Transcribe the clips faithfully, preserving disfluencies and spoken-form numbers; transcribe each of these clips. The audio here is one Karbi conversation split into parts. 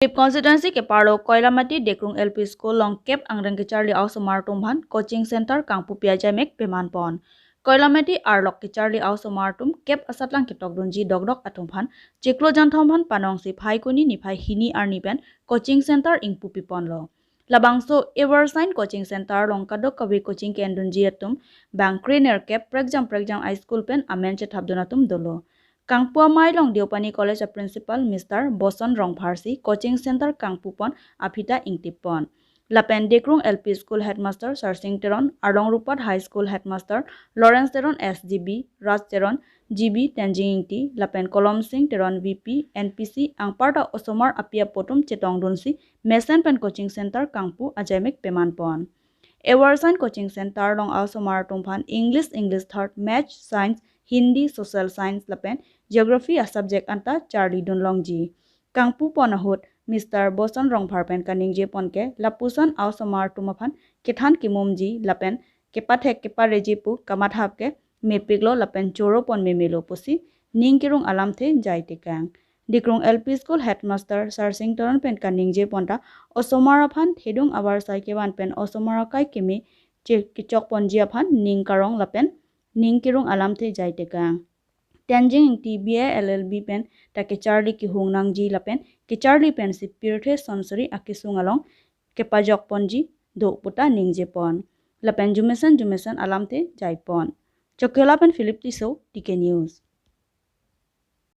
Dip constituency keparlo Koilamati Dekrung L P School along kep angreng kecharli a-osomar atum aphan coaching center kangpupi ajaimek peman pon. Koilamati arlok kecharli a-osomar atum kep asatlang ketokdunji dokdok atum aphan chiklo janthom aphan panongsi Phaikuni niphai hini arni pen coaching center ingpupi ponlo. Labangso Evershine Coaching Center along kadokave coaching ke-endunji atum bang krenerkep prekjam prekjam a-school pen amen chethapdun atum dolo. Kangpu amei along Deopani College a-principal Mister Boson Rongphar si coaching center kangpupon aphi ta ingtippon. Lapen Dekrung L P School Headmaster Sarsing Teron, Arlong Rupat High School Headmaster Lawrence Teron S G B, Raj Teron G B, Tenzing Ingti, lapen Kolom Sing Teron V P, N P C, anparta osomar api apo atum chetongdunsi mesen pen coaching center kangpu ajaimek peman pon. Evershine Coaching Center along a-osomar atum aphan English, English third, Maths, Science, Hindi, Social Science lapen Geography a-subject anta charlidun longji. Kangpupon ahut Mister Boson Rongphar pen kaningjepon ke lapuson a-osomar atum aphan kethan kemumji lapen kepathek kepareji pu kamathap ke mepiklo lapen choropon memelo pusi ning kerung alamthe jai tekang. Dekrung L P School Headmaster Sarsing Teron pen kaningjepon ta osomar aphan thedung avarsai kevan pen osomar akai keme che- kechokponji aphan ning karong lapen ning kerung alamthe jai tekang. Tenzing Ingti B A L L B pen ta kecharli kehung nangji lapen kecharli pensi pirthe sonsori akesung along kepajokponji do puta ningjepon. Lapen jumesen jumesen alamthe jaipon. Chokihola pen Philip Tisso, T K News.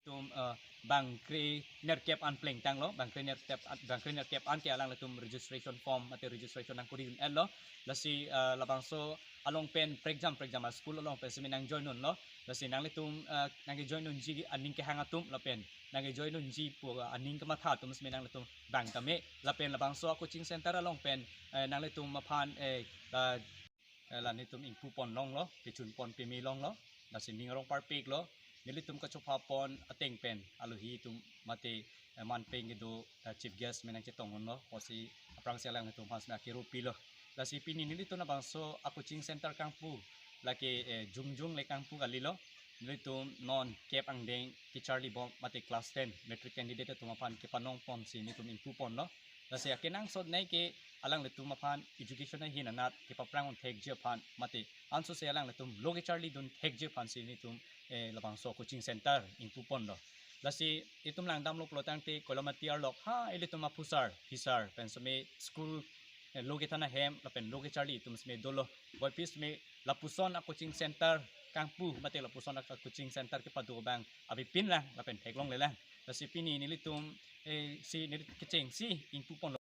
Tum, eh, bang krenerkep an plengtanglo, bang krenerkep an, bang krenerkep an ke alanglitum registration form mate registration nangkuri un-etlo. Lasi, eh, labangso along pen prekjam prekjam a-school along pen simi nangjoin unlo. Lasi nanglitum, eh, nangkejoin unji aning kehang atum lapen nangkejoin unji pu aning kematha atum simi nanglitum bang tame lapen labangso a-coaching center along pen, eh, nanglitum aphan, eh, la eh, la nelitum ingpupon longlo, kechunpon peme longlo, lasi ning arong parpiklo, nelitum kachopha pon ateng pen alohi atum mate, eh, manpeng kedo, eh, chief guest me nangchetong unlo, pusi aphrangsi alanglitum aphan simi akero pilo. Lasi pini nelitum labangso a-coaching center kangpu, lake, eh, jongjong le kangpu kalilo, nelitum non kep angdeng kecharli bom mate class ten matric candidate atum aphan kepanongponsi nelitum ingpuponlo. Lasi akenangsot nei ke alanglitum aphan education ahin anat kepaphrang un thekji aphan mate ansose alanglitum lo kecharlidun thekji aphansi nelitum, eh, labangso coaching center ingpuponlo. Lasi itum langdamlo pulotangte Koilamati arlok ha ilitum aphusar, phisar, pen seme school, eh, lo kethan ahem, lapen lo kecharli itum seme dolo. Boipis me lapuson a-coaching center kangpu mate lapuson a-coaching center kepado abang avepin lang, lapen theklonglelang. Lasi pini nelitum, eh, si neli kechengsi ingpuponlo.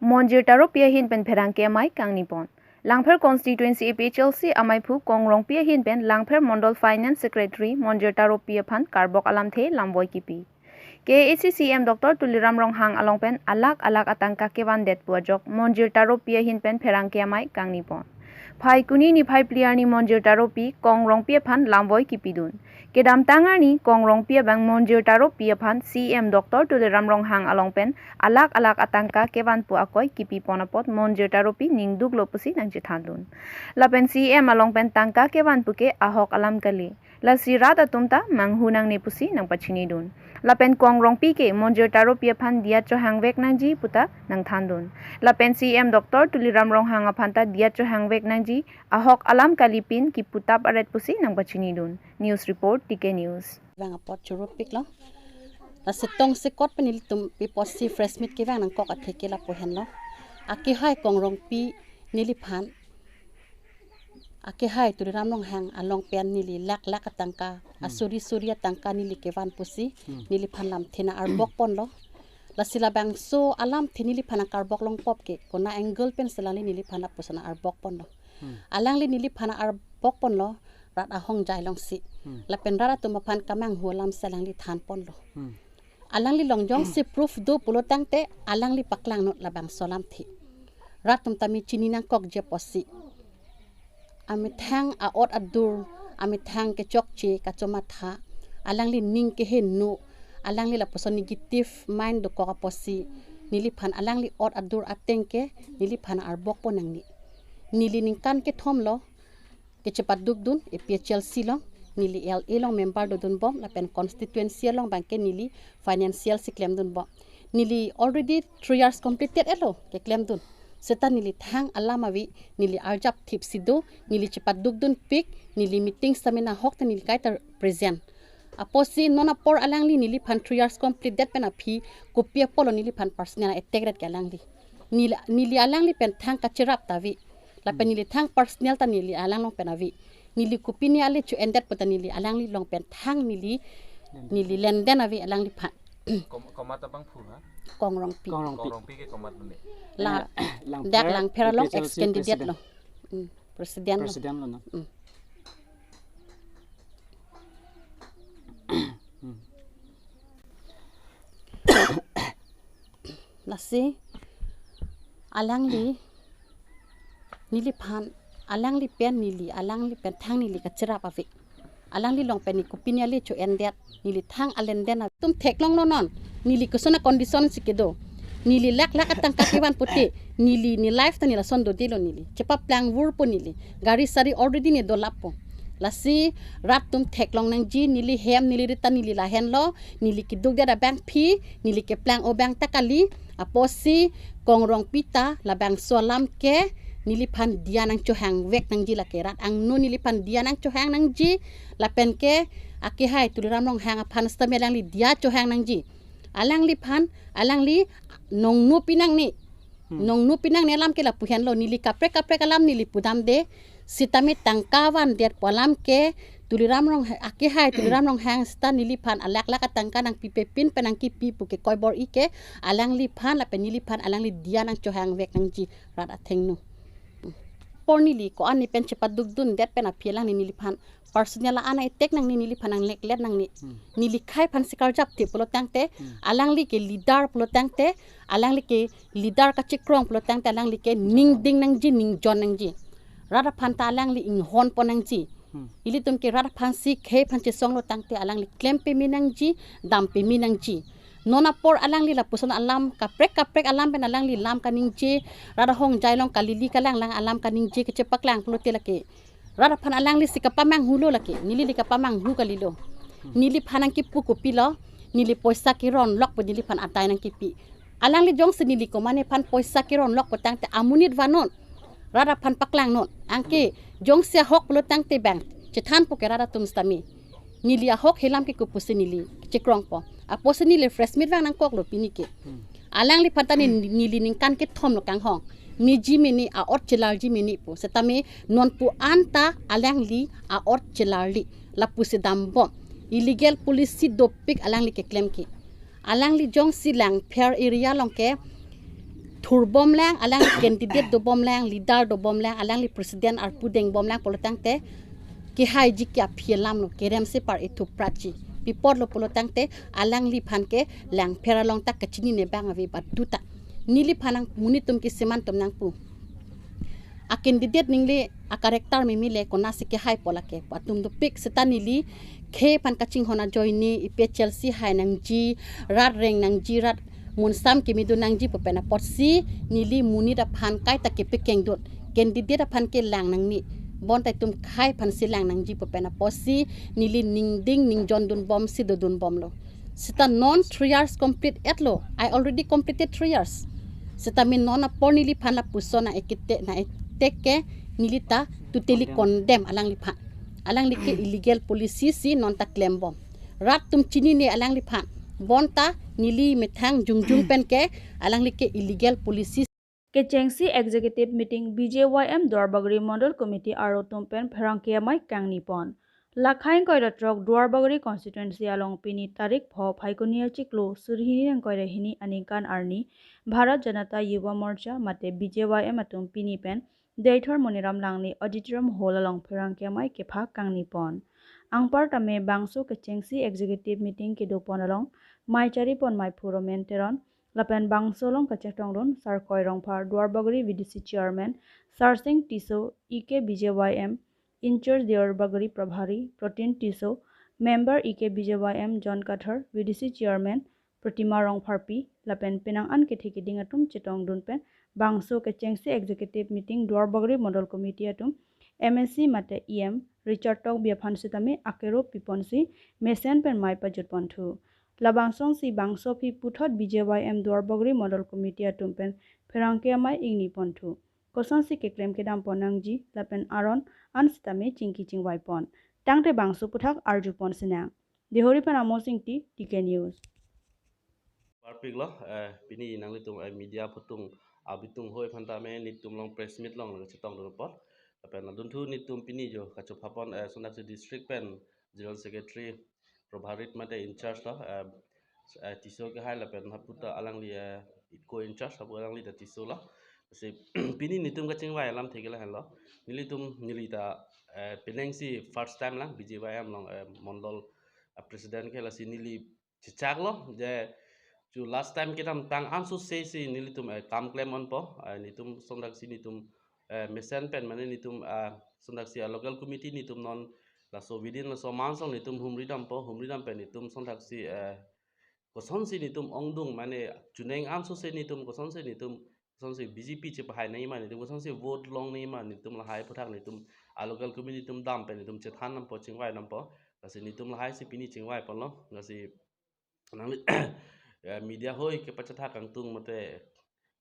Monjir Taropi ahin pen pherangke amei kangnipon. Langpher Constituency A P H L C ameiphu Kong Rongpi ahin pen Langpher Mondol Finance Secretary Monjir Taropi aphan karbok alamthe lamvoi kipi. K A A C C M Doctor Tuliram Ronghang along pen alakh alakh atangka kevandet pu ajok Monjir Taropi ahin pen pherangke amei kangnipon. Phaikuni niphai phli arni Monjir Taropi Kong Rongpi aphan lamvoi kipidun. Kedamtang arni Kong Rongpi abang Monjir Taropi aphan C M Doctor Tuliram Ronghang along pen alakh alakh atangka kevan pu akoi kipipon apot Monjir Taropi ningduklo pusi nangchethandun. Lapen C M along pen tangka kevan pu ke ahok alam kali. Lasi rat atum ta manghu nangne pusi nangpachinidun. Lapen Kong Rongpi ke Monjir Taropi aphan diya chohangvek nangji puta nangthandun. Lapen C M Doctor Tuliram Ronghang aphan ta diya chohangvek nangji ahok alam kalipin kiputap aret pusi nangpachinidun. News report, T K News. Vang apot choro piklo. Lasi tongsekot pen nelitum pi apotsi press meet kevang nangkok atheke lapu henlo. Akehai Kong Rongpi neliphan, akehai Tuliram Ronghang along pen neli lakh lakh atangka, hmm, asuri suri atangka neli kevan pusi, hmm, neliphan lamthe nang-arbokponlo. Lasi labangso alamthe neliphan nangkarbok longpop ke, kona angle pensi alangli neliphan lapuson nang-arbokponlo. Hmm. Alangli neliphan nang-arbokponlo, rat ahongjai alongsi. Hmm. Lapen rat atum aphan kemanghu alamsi alangli thanponlo. Hmm. Alangli along jongsi proof do pulotangte, alangli paklang non labangso alamthe. Rat atum tame chini nangkokji apotsi. Amethang a-ot adur, amethang kechokche kachomatha, alangli ning keheno, alangli lapuson negative mind dokok apotsi, neliphan alangli ot adur ateng ke, neliphan nang-arbokpon nangne. Neli ningkan kethomlo, kechepadukdun, A P H L C along, neli L A along member dodunbom, lapen constituency along abangke neli financial si klemdunbom. Neli already three years completed elo keklemdun. Seta neli thang alam ave, neli arjap thip si do, neli chepadukdunpik, neli meeting stamina ahok ta neli kaita present. Apotsi non apor alangli neliphan three years complete det pen aphi kopi apotlo neliphan personal attack ret ke alangli. Neli, neli alangli pen thang kacherap ta ave. Lapen neli thang personal ta neli alang along pen ave. Neli kopine ale cho-endet pu ta neli alangli along pen thang neli, neli lenden ave alangliphan. Kom-, komat abangphu ha? Kong Rongpi. Kong Rongpi. Kong Rongpi ke komat mene. La, Langpher, dak Langpher along A P H L C ex candidate president. Lo. Hmm, president lo. President lo, no? Hmm. Hmm. Lasi alangli neliphan, alangli pen neli, alangli pen thang neli kacherap ave. Alangli along pen neli kopine ale cho-endet, neli thang alenden ave. Tum theklonglo non, neli koson acondition si kedo. Neli lakh lakh atangka kevan pute, neli ne life ta neli ason dodelo neli. Chepaplang vurpo neli. Gari sari already ne dolappo. Lasi rat atum theklong nangji, neli hem neli rit ta neli lahenlo, neli keduk det abangphi, neli keplang o abang ta kali, apotsi Kong Rongpi ta labangso alam ke neliphan diya nangchohangvek nangji lake, rat angno neliphan diya nangchohang nangji, lapen ke akehai Tuliram Ronghang aphan stamina alangli diya chohang nangji. Alangliphan, alangli nongnu pinang ni. Hmm. Nongnu pinang ni alam ke lapu henlo, neli kaprek kaprek alam neli pudamde, sitame tangka vandet pu alam ke Tuliram Rong, akehai Tuliram Ronghang seta neliphan alakh lakh atangka nangpipe pin pen nangkipi pu ke koibor-i ke alangliphan lapen neliphan alangli diya nangchohangvek nangji rat athengno. Apor neli ko-an ne pen chepadukdundet pen aphi alangli neliphan personal an attack nangji, neliphan nangleklet nangji. Hmm. Neli khei aphan si karjap thip pulo tangte, hmm, alangli ke leader pulo tangte, alangli ke leader kachekrong pulo tangte, alangli ke ningding nangji, ningjon nangji. Rat aphan ta alangli inghonpon nangji. Hmm. Ilitum ke rat aphan si khei aphan chesonglo tangte alangli klem peme nangji, dam peme nangji. Non apor alangli lapuson alam, kaprek kaprek alam pen alangli lam kaningje, rat ahongjai along kalili kalanglang alam kaningje kechepaklang pulote lake rat aphan alangli si kapamanghulo lake, neli le kapamanghu kalilo. Neliphan nangkipu kopilo, neli poisa keronlok pu neliphan adai nangkipi. Alangli jongsi neli komatne aphan poisa keronlok pu tangte amonit vannon, rat aphan paklangnon. Anke jongsi ahok pulo tangte bang chethanpo ke rat atum sitame. Neli ahok helam ke kopusi neli chekrongpo. Apotsi neli fresh meat vang nangkoklo pini ke. Hmm. Alangliphan ta ne neli ningkan kethom lo kanghong. Meji mene, a-ot chelarji mene pu. Sitame non pu anta alangli a-ot chelarli. Lapusi dambom. Illegal policy dopik alangli keklem ke. Alangli jongsi Langpher area along ke thurbomlang, alangli candidate dobomlang, leader dobomlang, alangli president arpu dengbomlang pulo tangte kehaiji ke aphi alam lo, kerem si par-i thupratji. Pi apotlo pulo tangte alangliphan ke Langpher along ta kachinine abang ave baduta. Neliphan nang monit atum ke siman atum nangpu. A-candidate ningle a-character meme le konatsi kehaipo lake pu atum dopik seta neli khei aphan kachinghon ajoine A P H L C hai nangji, rat reng nangji, rat munsam kemedun nangji pu pen apotsi neli monit aphan kaita kepekengdun. Candidate aphan ke lang nangne. Bonta itum khei aphan si lang nangji pu pen apotsi neli ningding ningjondunbom si dodunbomlo. Seta non three years complete etlo. I already completed three years. Sitame non apor neliphan lapuson na ekete na etek ke neli ta totally condemn alangliphan. Alangli ke illegal policy si non ta klembom. Rat atum chinine alangliphan. Bonta neli methang jongjung pen ke alangli ke illegal policy. Kechengsi Executive Meeting B J Y M Duarbagori Mondol Committee arlo atum pen pherangke amei kangnipon. Lakhai ingkoi ra throk Duarbagori constituency along pini tarik pho Phaikuni achiklo suri hini ingkoi ra hini aningkan arni Bharat Janata Yuva Morcha mate B J Y M atum pini pen Deithor Moniram Langneh Auditorium Hall along pherangke amei kepha kangnipon. Anparta me bangso kechengsi Executive Meeting kedopon along mei charipon meiphu Romen Teron, lapen bangso along kachetongdun Sarkoi Rongphar Duarbagori V D C Chairman Sarsing Tisso, E K B J Y M in-charge Duarbagori Prabhari Protin Tisso, member E K B J Y M John Kathar, V D C Chairman Protima Rongpharpi, lapen penang an kethe keding atum chetongdun pen bangso kechengsi Executive Meeting Duarbagori Mondol Committee atum M A C mate E M Richard Tokbi aphan sitame akero piponsi mesen pen mei pajutponthu. Labangso ansi bangso aphi puthot B J Y M Duarbagori Mondol Committee atum pen pherangke amei ingni ponthu. Kosonsi keklem kedam pon nangji lapen aron an sitame chingki chingvai pon. Tangte bangso aputhak arju pon sinang. Dehori pen Amos Ingti, T K News. Parpik lo, eh, pini nanglitum, eh, media phutung abitung hoi aphan tame nelitum along press meet along nangchetongdun apot. Lapen adunthu nelitum pini jo kachopha pon, eh, sondaksi district pen General Secretary Prabharit mate in charge lo, eh, eh, Tisso kehai lapen hapu ta alangli, eh, co in charge hapu alangli ta Tisso lo. Si pini nelitum kachingvai alamthe ke lahenlo. Nelitum neli ta, eh, penang si first time lang B J Y M along, eh, Mondol, eh, president ke, lasi neli chechak lo je chu last time kedamtang ansose si nelitum, eh, kam klem ponpo, eh, nelitum sondaksi nelitum, eh, mesen pen mane nelitum, eh, sondaksi, eh, local committee nelitum non laso within laso month along nelitum humri dampo, humri dam pen nelitum sondaksi, eh, kosonsi nelitum ongdung mane chuneng ansose nelitum kosonsi nelitum kosonsi B J P chepahai nangji ma nelitum kosonsi vote long nangji ma nelitum lahai aputhak nelitum a local committee nelitum dam pen nelitum chethan dampo chingvai dampo. Lasi nelitum lahai si pini chingvai ponlo. Lasi nangli, eh, media hoi kepachetha kangtung mate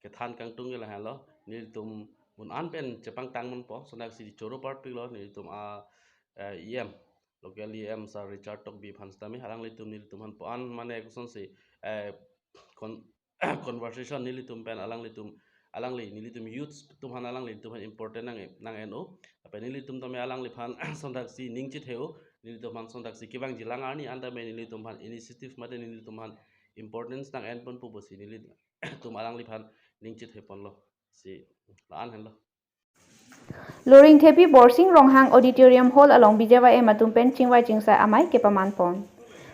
kethan kangtung ke lahenlo. Nelitum mun an pen chepangtang ponpo. Sondaksi choro parpik lo nelitum a, eh, E M, local E M Sir Richard Tokbi aphan sitame alanglitum nelitum aphan pu an mane kosonsi, eh, kon- conversation nelitum pen alanglitum alangli nelitum youths atum aphan alanglitum aphan important nang nang-en-o. Lapen nelitum tame alangliphan sondaksi ning chethe-o, nelitum aphan sondaksi kevangji lang arni an tame nelitum aphan initiative mate nelitum aphan importance nang-en ponpo pusi nelitum alangliphan ning chethe ponlo. Si la-an henlo. Loringthepi Borsing Ronghang Auditorium Hall along B J Y M atum pen chingvai chingsai amei kepaman pon.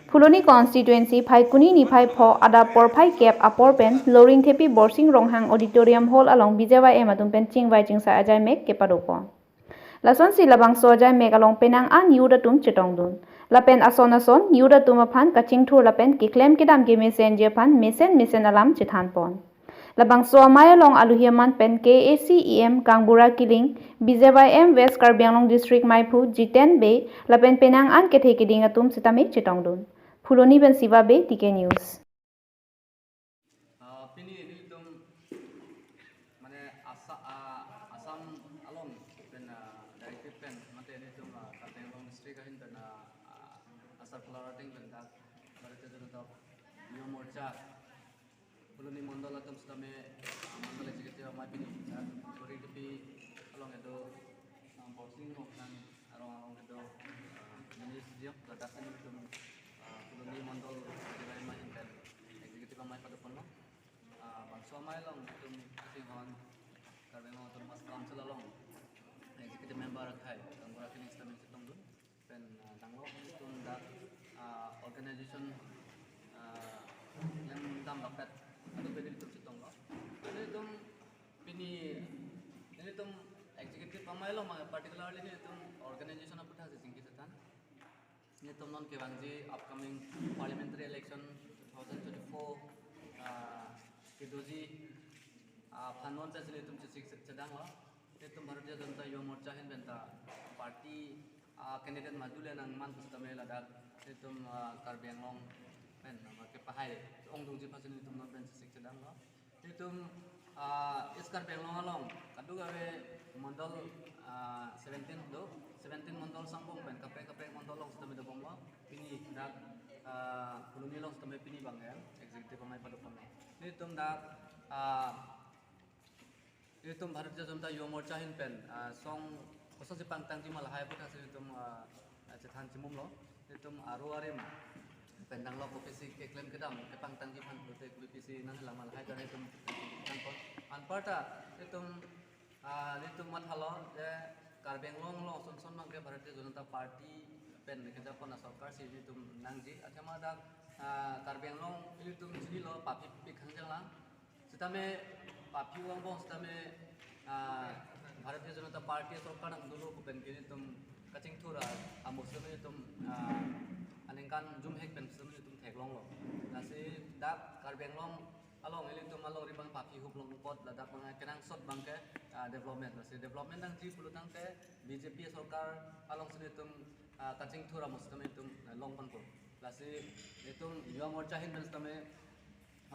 Phuloni constituency Phaikuni niphai pho adap porphai kep apor pen Loringthepi Borsing Ronghang Auditorium Hall along B J Y M atum pen chingvai chingsai ajaimek kepado pon. Lasonsi labangso ajaimek along penang an youth atum chetongdun. Lapen ason ason youth atum aphan kachingthur lapen keklem kedam kemesenji aphan mesen mesen alam chethan pon. Labangso amei along aluhi aman pen K A C E M Kangbura Killing, B J Y M West Karbi Anglong District meiphu Jiten Bey, lapen penang an kethe keding atum sitame chetongdun. Phuloni pen Siva Bey, T K News. Ah, pini nelitum mane Asa-, ah, Assam along pen, ah, directive pen mate nelitum, ah, Karbi Anglong District ahin pen, ah, ah, circular ating pen dak Bharatiya Janata Yuva Morcha Phuloni Mondol atum sitame, ah, Mondol Executive amei pini, ah, Loringthepi along kedo, ah, Borsing Ronghang arong along kedo, ah, Minister Diok, ladak nelitum, ah, Phuloni Mondol Executive amei pen, Executive amei pado ponlo. Ah, bangso amei along nelitum isi hon, Karbi Anglong Autonomous Council along, Executive Member akhai, Kangbura Killing sitame chetongdun. Pen, ah, tanglo nelitum dak, ah, organization, ah, klem dam bapet adu pen nelitum chetonglo. Nelitum pini nelitum executive amei along ma particularly nelitum organization aputhak si chingki chethan. Nelitum non kevangji upcoming parliamentary election two thousand twenty-four, ah, kedoji, ah, aphan non chasi nelitum chesik chedanglo. Nelitum Bharatiya Janata Yuva Morcha ahin pen ta party, ah, candidate madu le nangman pusitame ladak nelitum, ah, Karbi Anglong pen nama kepahai ongdungji aphan si nelitum non pen chesik chedanglo. Nelitum, ah, East Karbi Anglong along kadokave Mondol, ah, seventeen do, seventeen Mondol sangbong pen kaprek kaprek Mondol along sitame dobomlo. Pini dak, ah, Phuloni along sitame pini bang ya, executive amei pado ponlo. Nelitum dak, ah, nelitum Bharatiya Janata Yuva Morcha ahin pen, ah, song kosonsi pangtangji ma lahai aputhak si nelitum, ah, ah, chethan chimumlo. Nelitum aro arim pen tanglo kopisi keklem kedam kepangtangji aphan pulote kopisi nanglang ma lahai ta nelitum chethan pon. Anparta nelitum, ah, nelitum mathalo je Karbi Anglong along son son abangke Bharatiya Janata Party pen kejappon asorkar si nelitum nangji. Athema dak, ah, Karbi Anglong nelitum chinilo paphi pik hangjang lang. Sitame paphi angbong sitame, ah, Bharatiya Janata Party sorkar nang dolo pu pen ke nelitum kachingthur a, amo sitame nelitum, ah, aningkan jumhek pen sitame nelitum theklonglo. Lasi dak Karbi Anglong along nelitum alongri abang paphi huplong apot ladak abang kenangsot abangke, ah, development. Lasi development nangji pulo tangte B J P sorkar alongsi nelitum, ah, kachingthur amo sitame nelitum, ah, long ponpo. Lasi itum Yuva Morcha ahin pen sitame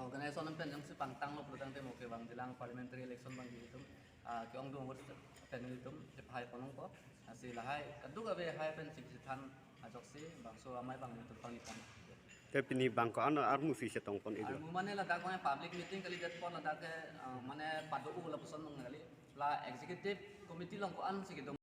organization pen jongsi pangtanglo pulotangte mo kevang jilang parliamentary election abang itum, ah, ke-ongdung abang pen itum chepahai ponpo. Lasi lahai kadokave hai pen chingki than ajoksi bangso amei abang itum pangni pon. Te pini bang ko-an armu si chetong pon itum? Armu mane ladak mane public meeting kalidet pon ladak ke, ah, mane pado-o lapuson abang kali. La executive committee along ko-an si kedam